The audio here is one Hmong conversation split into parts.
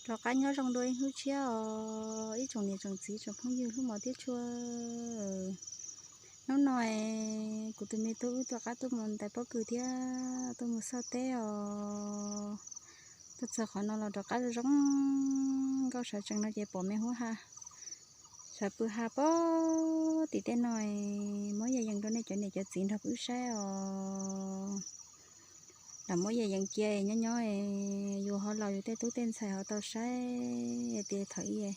Rov qab nyob zoo dua ib hnub tshiab os ib tsoom niam tsoom txiv tsoom phooj ywg hlub mos thiab tshua. Hnub no kuv tus me tub wb tuaj qab tuaj mus ntais pob kws thiab tuaj mus xauj teb os. Tuaj txog qhov no los rov qab zoo zoo nkauj sawv tsees no ces pom me huab ha sawv pw ha pob tim tej no. Muab yaj yees rau nej cov niam cov txiv nrog wb saib os. Lam muab yaj yees cia nyob nyob yus ho los yus tej tub tej ntxhais ho tau saib tias thaum ub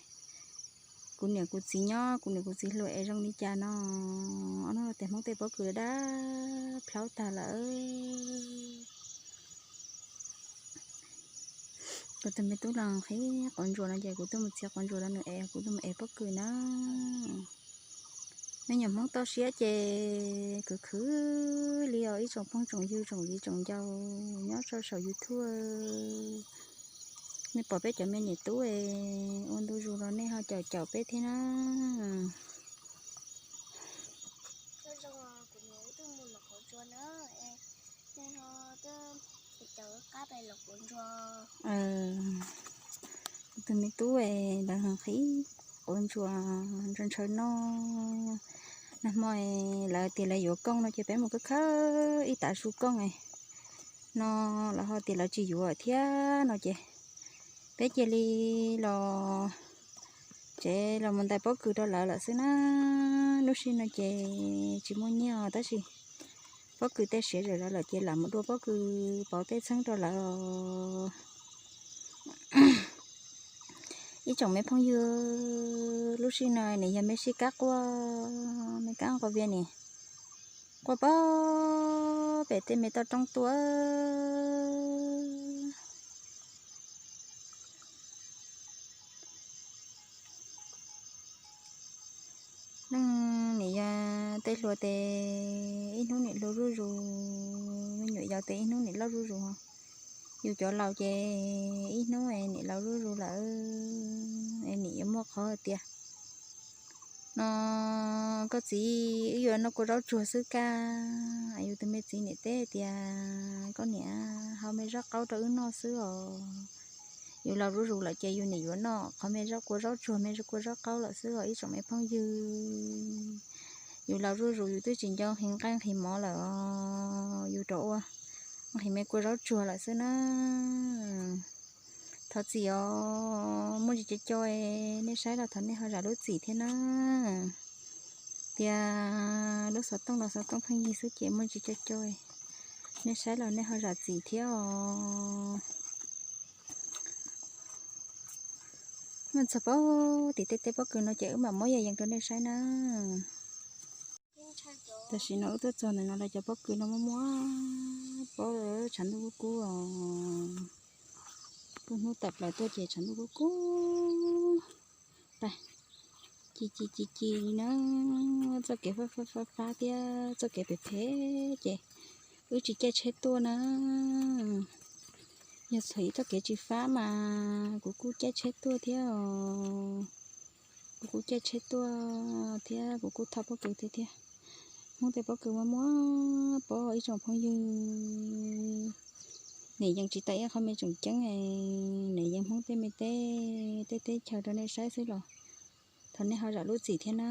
kuv niam kuv txiv nyob kuv niam kuv txiv hluas es zoo li cas no. Ob hnub no tes Hmoob tej pob kws dab plhaub tag lawm. Kuv tus me tub los qhib quav ntsuas no ces kuv tuaj mus txiav quav ntsuas rau nws es kuv tuaj mus ev pob kws na. Me nyuam Hmoob toj siab ces khwv khwv li os ib tsoom phooj tsoom ywg tsoom viv tsoom ncaus nyob rau saum YouTube. Nej pom peb cov me niam tub es ua ntu zus los nej ho caum caum peb thiab na. Kuv tus me tub es lawv ho qhib quav ntsuas ntshaw ntshaw noj. Nag hmo lawv tias lawv yuav kooj no ces peb mus khawb khawb ib tav su kooj no, lawv ho tias lawv tsis yuav thiab no ces peb cia li los tsev los mus ntais pob kws rau lawv lawm xwb na. Lub sij no ces tsis muaj nyiaj os tab sis pob kws tej siav zom zaws lawm ces lam mus dua pob kws pauv tej txheeb rau lawv os. Ib tsoom me phooj ywg, lub sij no nws yog me sij kab quaj, me kab nqos vias nim quaj pem tej me toj roob tuaj. Neej nim yog tej hluas tes ib hnub nim hluas zuj zus, me nyuam yaus tes ib hnub nim loj zuj zus. Yus cov laus ces ib hnub es nim laus zuj zus lawm es nim yuav muaj qhov hais tias no koj txiv wb yuav noj kua zaub tsuag xwb kab. Yus tus me txiv nim teb tias koj niam hau me zaub qaub rau wb noj xwb os. Yus laus zuj zus lawm ces yus nim yuav noj qhov me zaub kua zaub tsuag me kua zaub qaub lawm xwb os ib tsoom me phooj ywg. Yus laus zuj zus yus twb tsis nco nqhis nqaij nqhis mov lawm os, yus rov ua nqhis me kua zaub tsuag lawm xwb na. Thov txim os, muaj ntsis co co, nej saib los thov nej ho zam lub txim thiab na. Tias lub xov tooj los xov tooj pheej yig xwb ces muaj ntsis co co, nej saib los nej ho zam txim thiab os. Mus txog pem tim tej teb pob kws no ces wb mam muab yaj yees rau nej saib na. Tam sim no wb tuaj txog ntawm no lawv cov pob kws no muaj muaj pob, tshav ntuj kub kub os. Kuv hnub tawm plaws tuaj ces tshav ntuj kub kub. Ci ci ci ci li na, txoj kev fab fab fab fab thiab txoj kev phem phem ces wb tsis caij tsheb tuaj na. Yog txhua txoj kev tsis fab mas kuv kuj caij tsheb tuaj thiab os. Kuv kuj caij tsheb tuaj thiab kuv kuj thauj pob kws thiab thiab. Hmoob tej pob kws muaj muaj pob ib tsoom phooj ywg. Nim yees tsis tau ib qho me tseem ceeb, nim yees Hmoob tej me teb, tej teb chaws rau nej saib xwb los thov nej ho zam lub txim thiab na.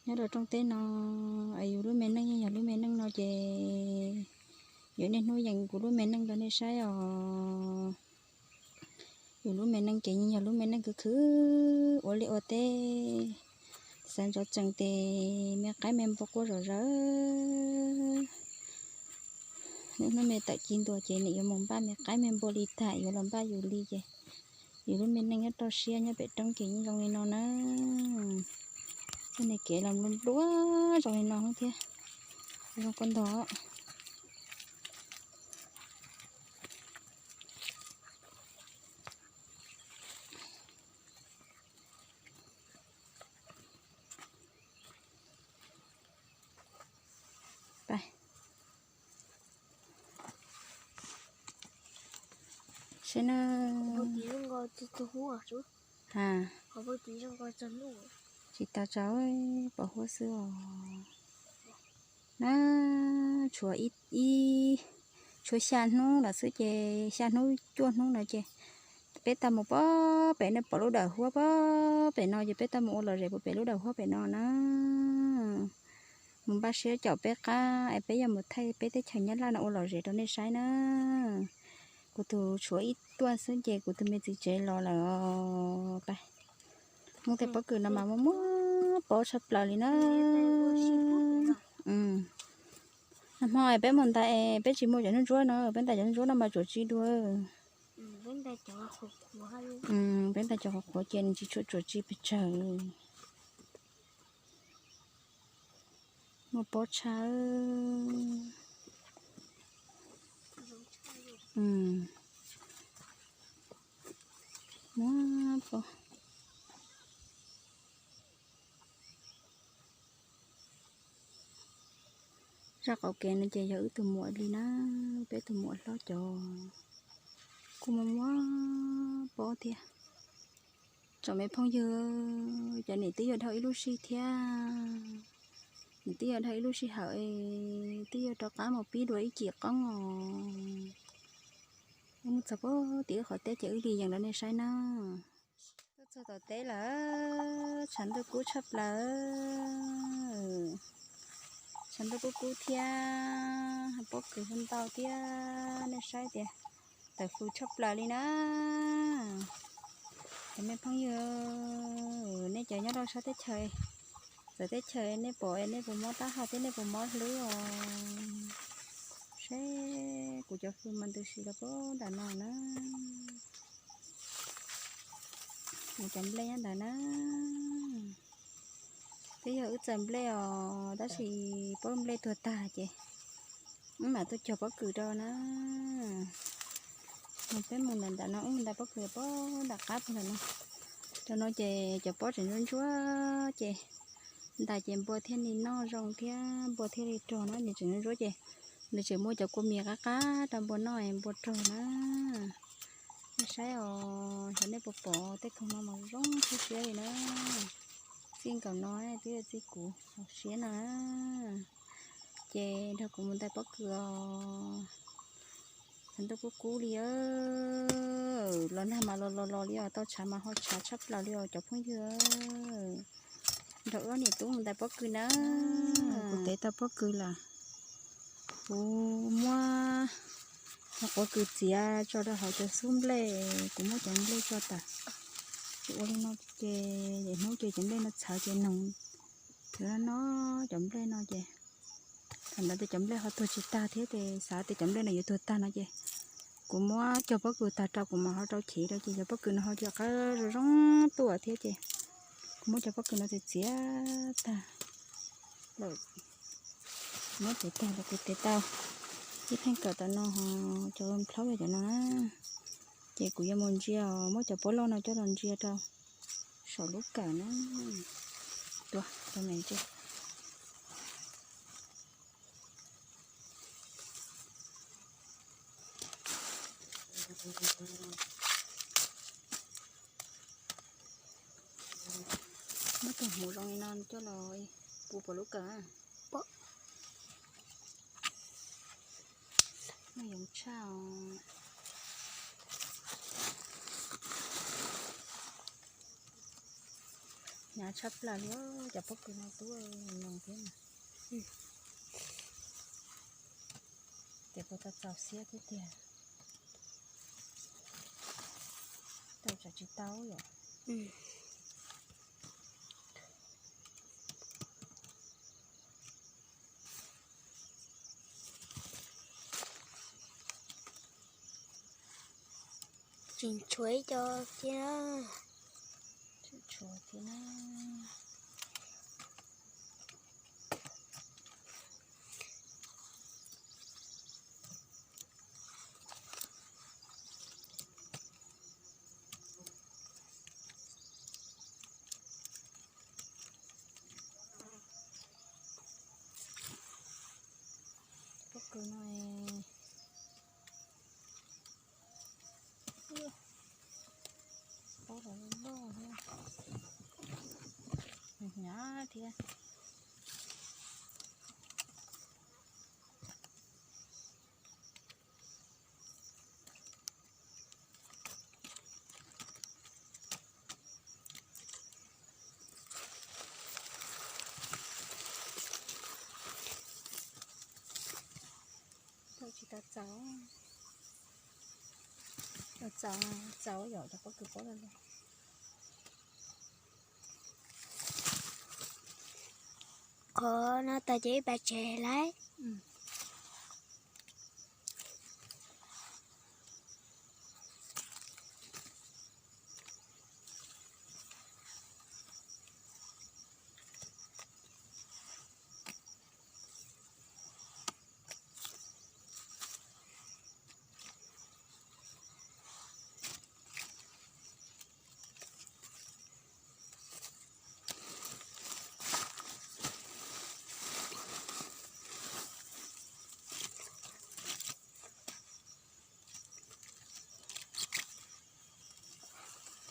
Nyob rau rooj teb no, yus lub me neej yeej yog lub me neej no ces yuav niaj hnub yees kuv lub me neej rau nej saib os. Yus lub me neej ces yeej yog lub me neej khwv khwv ua liaj ua teb, xav ntsoov tsees tes me qaib me npua quaj zom zaws. Lub hnub me tawm ci ntua ces nim yuav mus npaj me qaib me npua li tag yuav los npaj yus li ces yus lub me neej nyob rau siab nyob pem roob ces yeej zoo li no na. Tej niag kev los nplua nplua zoo li no thiab, zoo koj ntog. Saib na. Ha, tsis tas tsau, pom huab xwb os. Na, tshuav ib, ib Tshuav xya hnub lawm xwb ces xya hnub cuaj hnub no ces peb tau mus pem no, pom lub dawm huab pem no ces peb tau mus ua lom zem puag pem lub dawm huab pem no na. Mus npaj siab caum peb qab es peb yuav mus thaij peb teb chaws Nyab Laj no ua lom zem rau nej saib na. Kuv tus tshuav ib tuaj xwb ces kuv tus me txiv tsev los lawm os. Mus tej pob kws no mas muaj muaj pob tshaj plaws li na. Nag hmo peb mus ntais es peb tsis muaj cov ntsuab ntsuab no, peb ntais cov ntsuab ntsuab no mas tsuam tsi dua. Peb ntais cov qhuav qhuav ces nws tsis tshua tsuam tsi pes tsawg. Muaj pob tshaj. Muaj pob. Zaj qaum kev no ces yog wb tus muam li na, peb tus muam hlob cov. Kuj muaj muaj pob thiab. Tsoom me phooj ywg, cov niam twb yuav dhau ib lub sij thiab, niam twb yuav dhau ib lub sij hawm es twb yuav rov qab mus pib dua ib cim qoob os. Wb mus txog puag tim wb qhov teb ces wb li yees rau nej saib na. Tuaj txog tom teb lawm, tshav ntuj kub tshaj plaws, tshav ntuj kub kub thiab, pob kws hu ntau thiab, nej saib tias tawm fws tshaj plaws li na. Cov me phooj ywg, nej cov nyob rau sab teb chaws, txawv teb chaws nej pom nej puas mob taub hau thiab nej puas mob hlwb os? Seb kuv cov fws mas ntws si rau puag nram no na. Kuv cov nplej nyob ntawd na. Twb yog wb txawm nplej os, tab sis pob nplej tuag tag ces wb mam tuaj cog pob kws rau na. Peb mus nram nram no wb mus ntais pob kws puag nram qab puag nram no. Rau no ces cov pob tseem ntsuab ntsuab ces ntais ces npua thiaj li noj zoo thiab npua thiaj li rog na. Nws tseem ntsuab ntsuab ces nws tseem muaj cov kua mis qab qab rau npua noj es npua rog na. Nej saib os, xyov nej puas pom tej khoom no mas zoo siab siab li na. Txij nkaum no twb yog txij kuv hauv siab no na. Ces nrog kuv mus ntais pob kws os. Tshav ntuj kub kub li, los nag mas los los los li os, tau tshav mas ho tshav tshaj plaws li os cov phooj ywg. Nrog wb niam tub mus ntais pob kws na. Kuv tev tau pob kws lawm. Kuv muab cov pob kws txiav tso rau hauv cov xub nplej, kuv muab cov nplej tso tas. Kuv ua li no ces hnub ces cov nplej no txhawv ces noog. Kuv no cov nplej no ces thaum ntawd ces cov nplej ho tuag tsis tag thiab ces xav tias cov nplej no yuav tuag tag no ces kuv muab cog pob kws tag rau kuv mam ho rau chiv rau ces cov pob kws no ho cia qab zoo zoo tuaj thiab ces kuv muab cov pob kws no txiav txiav tag lawm. Muab txiav tag lawm kuv tev tau ib pheej kawm tam no ho cov nplhaub yog cov no na. Ces kuv yuav mus ntsia os, muab cov pob loj no coj los ntsia rau saum lub kawm na. Tuaj, cov me ntsia. Muab tus hmuv zoo li no coj los pub puas lub kawm. Muaj yoov tshaj os. Hnyav tshaj plaws li cov pob kws no tub, nyoos thiab. Ces kuv tau txaus siab thiab tiag. Tau tsam tsis tau yom. Tseem tshuav ib co thiab. Tseem tshuav thiab na. Pob kws no, pob loj loj thiab, hnyav thiab. Txaus, txaus, txaus yom, cov pob kws pob loj loj. Qhov no tas ces ib pas tseg lawm.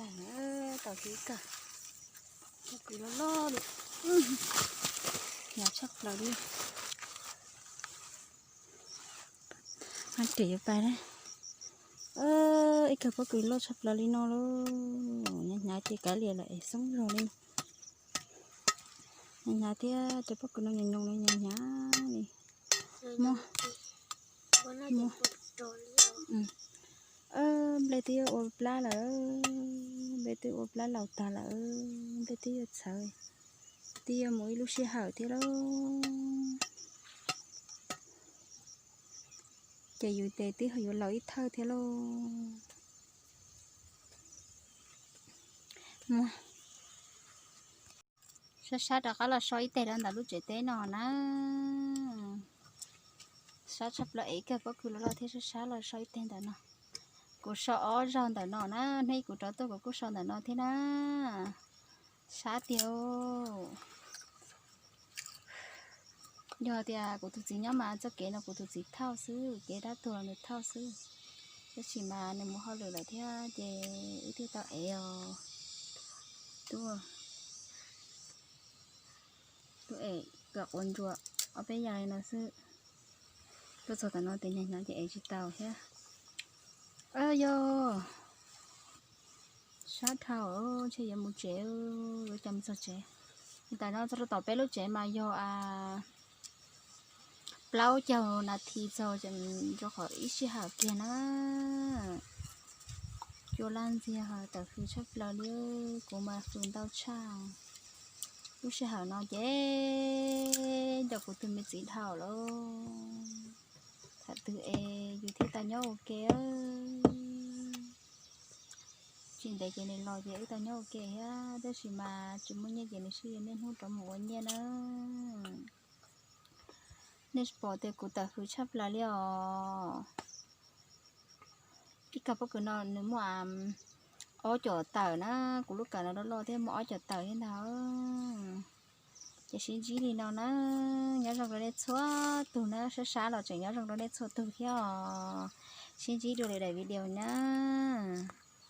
Tag, tau kiag ib kawm pob kws loj loj li, hnyav tshaj plaws li. Hab riam yuav pais na. Ib kawm pob kws loj tshaj plaws li no lauj. Hnyav hnyav ces kav liam lawm es xoob zog li. Hnyav hnyav thiab, cov pob kws no nyoos nyoos li, hnyav hnyav li. Muab, muab. Nplej twb yuav ua plab lawm, nplej twb ua plab laus tag lawm, nplej twb yuav txhawv, twb yuav mus ib lub sij hawm thiab lauj. Ces yus ces twb yuav laus ib thawj thiab lauj. Sab sab rov qab los so ib teg rau ntawm lub tsev teb no na. Sab tshaj plaws es kawg pob kws loj loj thiab, sab sab los so ib teg ntawm no. Kuv so ob zaug ntawm no na, hnub kuv rov tuaj kuv kuj so ntawm no thiab na. Sab tiag. Yog tias kuv tus txiv nyob mas txoj kev no kuv tus txiv thauj xwb, kev dab tuag nws thauj xwb. Tab sis mas nws mus hauj lwm lawm thiab ces wb thiaj tau ev os. Tuaj, tuaj ev kom quav ntsuas ob peb yam li no xwb. Tuaj txog tom no ces hnyav hnyav ces ev tsis tau thiab. Yog sab dhau, ntshe yuav mus tsev, yuav coj mus txog tsev. Ntawm no txog rau tom peb lub tsev mas yog plaub caug nas this txog, rau qhov ib sij hawm kiag na. Cua laj ntxiag, tawm hws tshaj plaws li, kuv mas hws ntau tshaj. Lub sij hawm no ces nco kuv tus me txiv dhau lawm. Thaum twg es yus thiaj tau nyob ua ke. Tsis ntev ces nws los ces wb tau nyob ua ke thiab, tab sis mas tsis muaj nyiaj ces nws sib yuav niaj hnub rov mus ua nyiaj na. Nej pom tias kuv tawm hws tshaj plaws li os. Ib kawm pob kws no nws muaj ob caum tawm na, kuv lub kawm no loj loj thiab muaj ob caum tawm thiab ntag. Ces sib ntsib li no na, nyob zoo rau nej txhua tus na, sab sab los tseem nyob zoo rau nej txhua tus thiab os. Sib ntsib dua lwm daim video na.